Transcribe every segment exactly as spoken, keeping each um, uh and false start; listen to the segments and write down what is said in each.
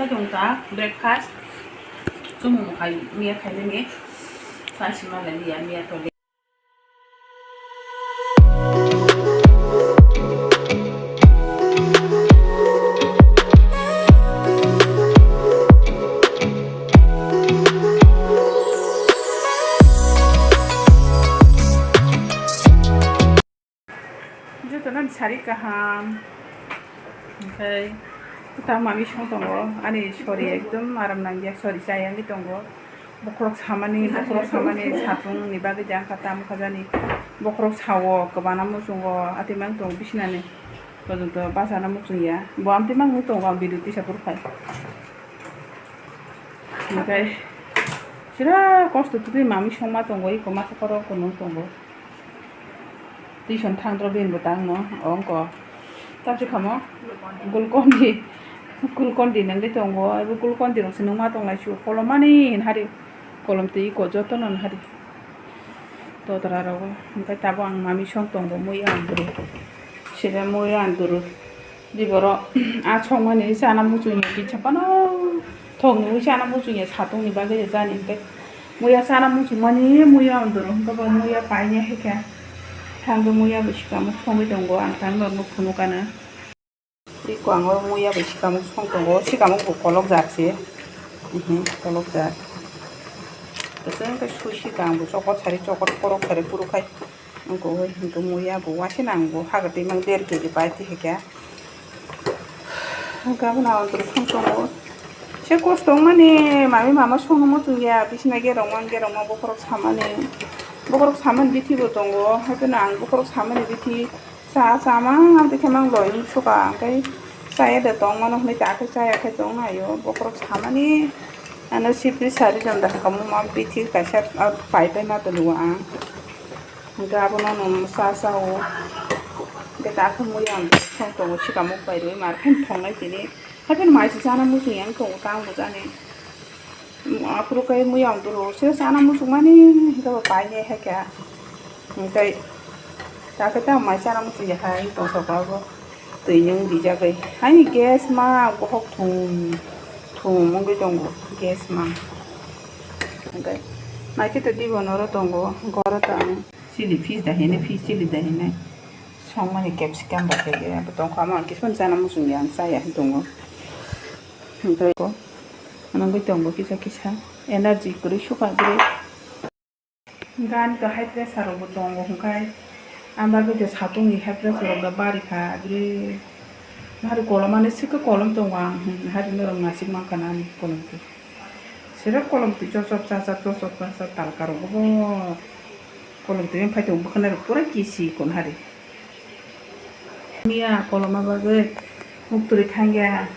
Tong ta breakfast. Tumung khai miya khai ni. Sa sima le miya miya to. Jotono sari kaham. Oke. Kwtal mami song tongo. Ani sori ekdom aram nangya, sori chayangwi tongo. Bokhorok samani, bokhorok samani satung ni bagwi jang kha tamo kha jani. Bokhorok sao, kwbana muchungo, ati mang tongo bisinani. Bojonto bachana muchungya. Bo amtwi mang tongo, ang video tisa phuru khai. Oke. Sira kosto twi mami songma tongo, iko masa korok kono tongo. Tuition thangdrop bini bo tangno ongko. Tamsi khamo Glucon-D, Glucon-D nangwi tongo. Abo Glucon-D rok se nungma tonglai su. Kolom mani hin hari. Kolom twi iko jotono hin hari. Totra rogo. Hwnkhe tabuk ang mami song tongo, muya ang bwrwi. Sida muya ang duru. Di borok a songmani chana muchungya kisa phano thokni ui chana muchungya satungni bagwi jani hwnkhe muya chana muchungmani muya ondoro hwnkhe bo muya painai haikha. Thangwi muya bo sikamo songwi tongo, ang tangwi norokno phunukana. Tei kwang o muya bo sikamo song tongo, sikamung bo kolokjak se, kolokjak. Kwchwng khe sui sika ang bo chokot sari chokot korok sari phuru khai. Wngkha hwnkhe muya bo waisa nang bo hagra twi mang der kg pai twi hwnkhe. Gabana o dwsong tongo. Se kosto wngmani mami mama songno muchungya bisina gerokma gerokma bokhorok samani. Bokhorok samani bithi bo tongo. Haikhe no ang bokhorok samani bithi cha chamang amtwi khe mang loi wngsuka. Hwnkhe chaya de tongmano hwnwi ta khe chaya khe tongnaio. Bokhorok samani ano sipri sari janda kamo ma bithi kaisa pai pai ma tongwi ang. Hwnkhe abono nwng cha cha o. Hwnkhe ta khe muya ang song tongo, sikamo bai rwi mar khe thongnai tini. Haikhe mai se chana muchung yang tongo, tang bo jani. Aphuru khe muya ang duro se chana muchung mani hwnkhe bo painai haikha. Hwnkhe ta khe ta mai chana muchung ya hai tong soko abo. Twi nwng rijagwi. Haini gas ma bohok thum, thum wngwi tongo gas ma. Hwnkhe naikhe to dibo noro tongo, goro tang. Chili fish da hini, fish chili da hini. Songmani capsicum ba khe abo tongkha, amo ang kiphilma chana muchungya, ang chaya hwn tongo. Hwnkhe ko, ano wngwi tongo kisa kisa. Energy kwrwi sukha bwrwi. Gani to high pressure rokbo tongo hwnkhe, ang bagwi to satungni high pressure rok da bari kha, bwrwi hari kolom ani swkhe kolom tongo ang, hari norok nasik mankha na ani kolom twi. Sero kolom twi chosop chasap chosop chasap talka rokbo kolom twi phai tongo, bwkhwnai rok pura kisi kon hari. Miya koloma bagwi muktwrwi thangya.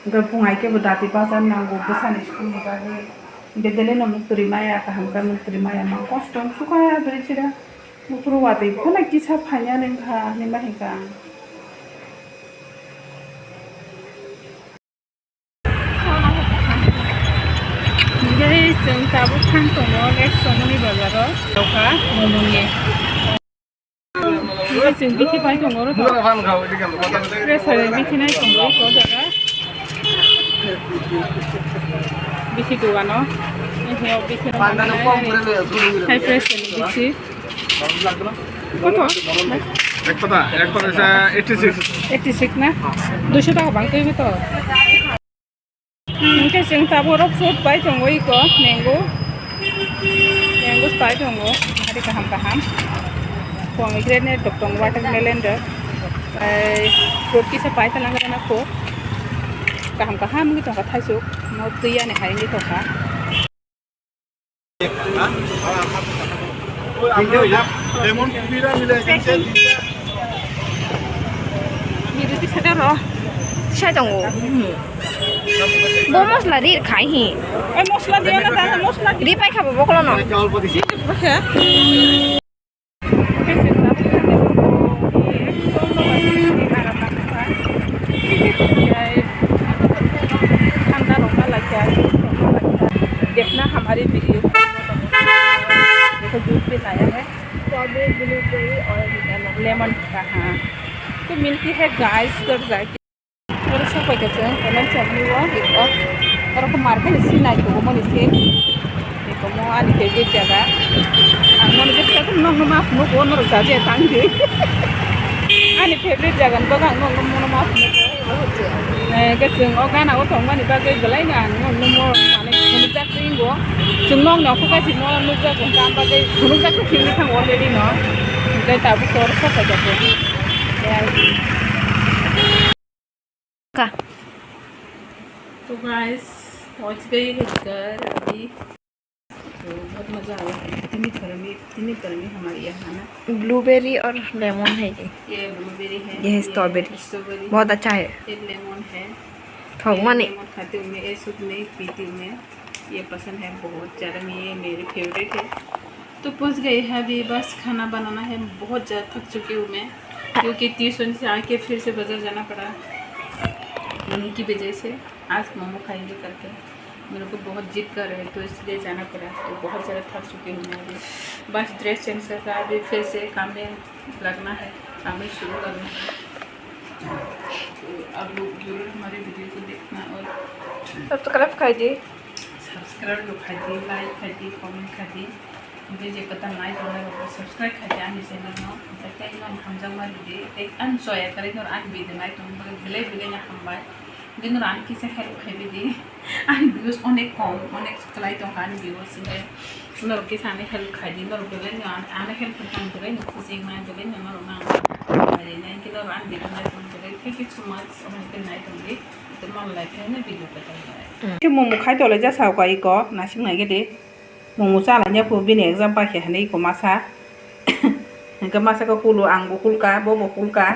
Hwnkhe bung hai khe bo dati bacha nango bwsani school ni bagwi. Bedele no muktwrwi maya, kaham khe muktwrwi maya ma kosto wng sukha bwrwi chwra. Buphuru watwi phano kisa phainani wngkha hinwi ma hinkha ang. Hingke chwng tabuk thang tongo, next somoni bazaro, tokha momoni. Hingke chwng bikhi pai tongo oro to. Pressure bikhi nai tongo iko jaga. Bikhi dogano. Hingke o bikhi no manai. Hai pressure ni bikhi. Koto? Ek pata, ek pata sa eighty six. Eighty six na? Duiso taka bang twi to. Hingke chwng tabuk rok fruit pai tongo iko mango. Mango pai tongo. Hari kaham kaham. Pomegranate rok tongo, watermelon rok. Ai fruit kisa pai talang gana ko. Kaham kaham wngwi tongkha thaisuk. No twi yani hai wngwi tongkha. Sai tongo. Bo mosla ri khai hi. Ri pai khabo bokolo no. Thanda rok ma laikha, rok ma laikha. Dekna hamari video. Dekho, दूध भी लाया है। Strawberry, blueberry और lemon का, हाँ। तो मिलती है guys, कर जाके। Oro sopai khe chwng, kono chwng nukgo, oro khe market ni simi nai tongmani se. Eko mo ani favorite jaga. Ang mani khe khe nokno ma phunuk o norok jaje tang di. Ani favorite jaga ni bagwi ang nokno mono ma phunuk o. Eh, khe chwng o gana o tongmani bagwi belai no ang nokno mo manwi phunukjak twi wngo. Chwng nokni okhorkhe se mo nukjak wngkha, ang bagwi phunukjak khe phunukjak thango already no. Hwnkhe tabuk oro sopai jago. Ka. तो गाइस, पहुंच गई है घर अभी। तो बहुत मज़ा आया। इतनी गर्मी, इतनी गर्मी हमारे यहाँ ना। ब्लूबेरी और लेमन है ये। ये ब्लूबेरी है, ये ये स्ट्रॉबेरी। स्ट्रॉबेरी। बहुत अच्छा है। ये लेमन है। थोक ये माने। लेमन खाती हूँ मैं, ये सूप नहीं पीती हूँ मैं। ये पसंद है बहुत ज़्यादा, मैं, ये मेरी फेवरेट है। तो पहुंच गए हैं अभी, बस खाना बनाना है। बहुत ज़्यादा थक चुकी हूँ मैं, क्योंकि ट्यूशन से आके फिर से बाजार जाना पड़ा मम्मी की वजह से। आज मोमो खाएंगे करके मेरे को बहुत जिद कर रहे, तो इसलिए जाना पड़ा। तो बहुत ज़्यादा थक चुकी हूँ मैं अभी, बस ड्रेस चेंज करके अभी फिर से काम में लगना है, काम में शुरू करना है। तो आप लोग जरूर हमारे वीडियो को देखना और सब्सक्राइब कर दी। Subscribe rok khai di, like khai di, comment khai di. Hingke je kwtal nai tongnai rok bo subscribe khai di ani channel no. Hingke tei no hamjakma ridi, tei ani choya kwrwi no ani video nai tongma bagwi belai belai no hambai. Hingke no ani kisa help khai di. Ani views onek kom, onek kwlai tongkha ani views, hingke norok kisa ani help khai di, norok belai no ani, ani help khai di, belai no khujik nai, belai no norok no ang khai di nai, hingke norok ani video nai tongma bagwi thank you so much, omo hingke nai tong di. Khe momo khai tole jasa uka iko nasing nai gede. Momo chala nya phu bini exam paikha hinwi iko masa. Hingke masa khe kulu ang bo kulka, bo bo kulka.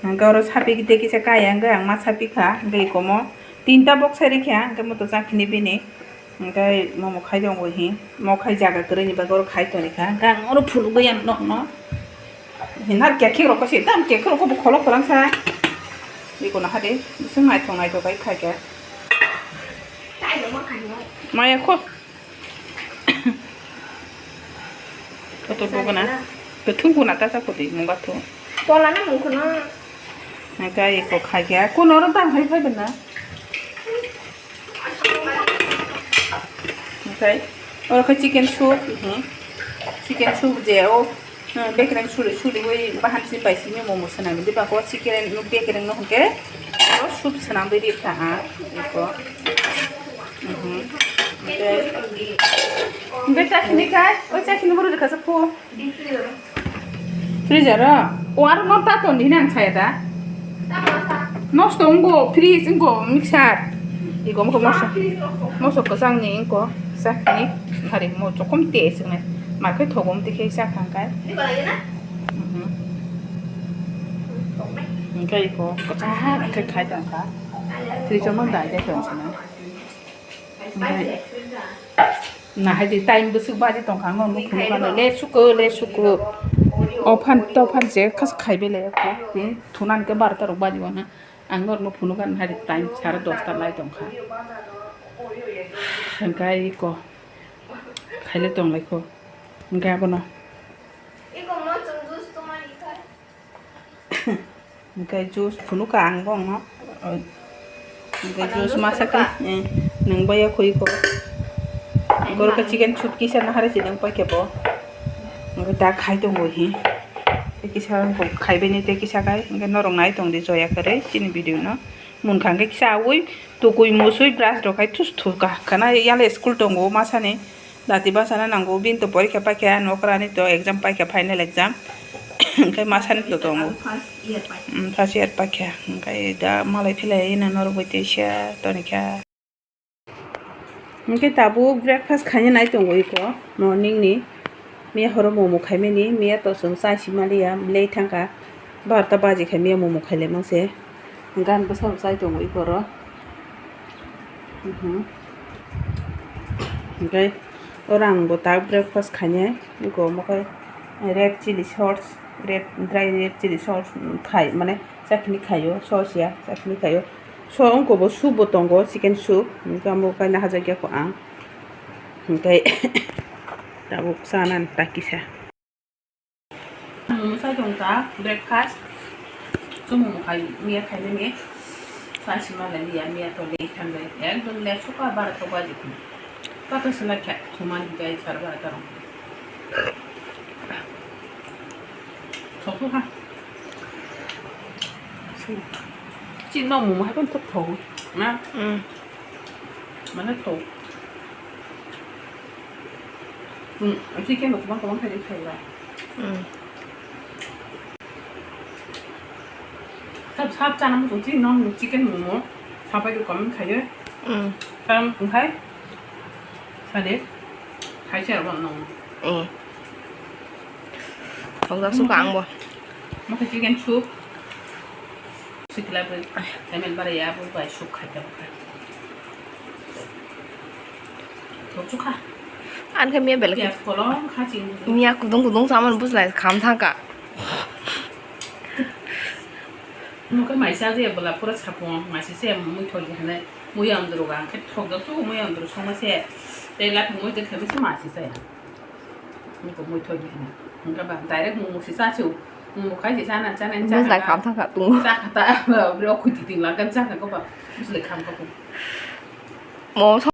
Hingke oro sapi gede kisa kaya hingke ang ma sapi kha hingke iko mo tinta box sai rikha hingke moto chakini bini. Hingke momo khai tongo hi, mo khai jaga kwrwini bagwi oro khai toni kha. Hingke ang oro phunugwi ang nokno. Hinar kekhe rok se dam kekhe rok bo kholo khorang sa. Iko na hade, bising naithok naithok kai khai khe. Maya kho. Kotor bogona. Kethung kuna ta sa kodi mungba thu. Tola na mung kuno. Nakai iko khai khe. Kuno ro dam hai khai bena. Oke, oro khe chicken soup, hmm, chicken soup je o, hmm, bekereng suri suriwi bahan si pai simi momo swnam di bako chicken bekereng no hwnkhe oro soup swnamwi rikha ang eko. Mhm. Oke. Oke, chakini kai, o chakini buru rikha sa phu. Freezer o? O aro no ta ton di hinang saya da? Nosto wngko, freeze wngko, mixer. Iko wngko moso, moso kwchang ni wngko, sakni hari mo chokom te swngnai. Market thogo mtwi khe sa khang kai. Mhm. Hingke iko kwchang khe khai tong kha. Freezer o no dai dai tong swnai. Oke. Nahai di time bwswk baji tongkha ang norokno phunukha no le suko le suko. O phan to phan se khas khai bele ko. Thunan ke barta rok baji wana. Ang norokno phunukha nahai di time sare dosta lai tongkha. Hingkai ko. Khaile tonglai ko. Hingkai abono. Hingke juice phunukha ang bongno. Hingke juice masa khe, eh, nwng baya khoi ko. Goro khe chicken soup kisa nahari si nwng paikhe bo. Hingke da khai tongo hi. Tei kisa khai bini tei kisa khai. Hingke norok nai tong di joya kwrwi chini video no. Munkha hingke kisa aui tukui musui brush rok khai thus thus kha. Khana yale school tongo masani. Dati bachana nango, bini to porikha paikha, nokrani to exam paikha, final exam. Hingke masani to tongo. First year paikha. Mm, first year paikha. Hingke da malai philai ina norok bai teisa tonikha. Hingke tabuk breakfast khaina nai tongo iko morning ni. Miya horo momo khaimani, miya to chwng chai simaliya, late thangkha. Barta baji khe miya momo khailai mangse. Gan bwsa bo chai tongo iko ro. Mhm. Hingke oro ang bo tak breakfast khainai. Iko omo khe red chili sauce, red, dry red chili sauce khai, mane chakni khaio, sauce ya, chakni khaio. So, wngkha bo soup bo tongo, chicken soup. Hingke omo kaina hajakya kho ang. Hingke tabuk chanani ta kisa. Momo sai tong ta breakfast. Chwng momo khai, miya khai mani. Sasi malai ya miya to le khan le. Ekdom le suka bar to ba jikun. Kata sila kya thuman jai sar bar ta. Thok ha. Chi no mu hai kon thok thok. Na. Mm. Mana thok. Hmm, chicken no kubang kubang khai khai ba. Mm. Sab sab chana mo chi no chicken momo. Sabai ko comment khai. Mm. Kam khai. Sade. Khai cha ro no. Eh. Thok jak suka ang bo. Mo chicken soup. Sikla bai, temen bara ya, bo bai suk khai ta. Thok sukha. An khe miya belai. Ya kolong kha ching. Miya kudung kudung saman buslai kham thangka. Mo khe maisa je bola pura sapung, maisa se mui thok je hane, mui ang dro ga, khe thok da su mui ang dro song ma se. Te la mui te khe se masi se. Niko mui thoi ni hwnba, direct mung mung si cha chu. Mung khai si cha na cha na cha. Buslai kham thang kha tung. Cha kha ta, bro, khuti ting la kan cha kha ko ba. Buslai kham kha ko. Mo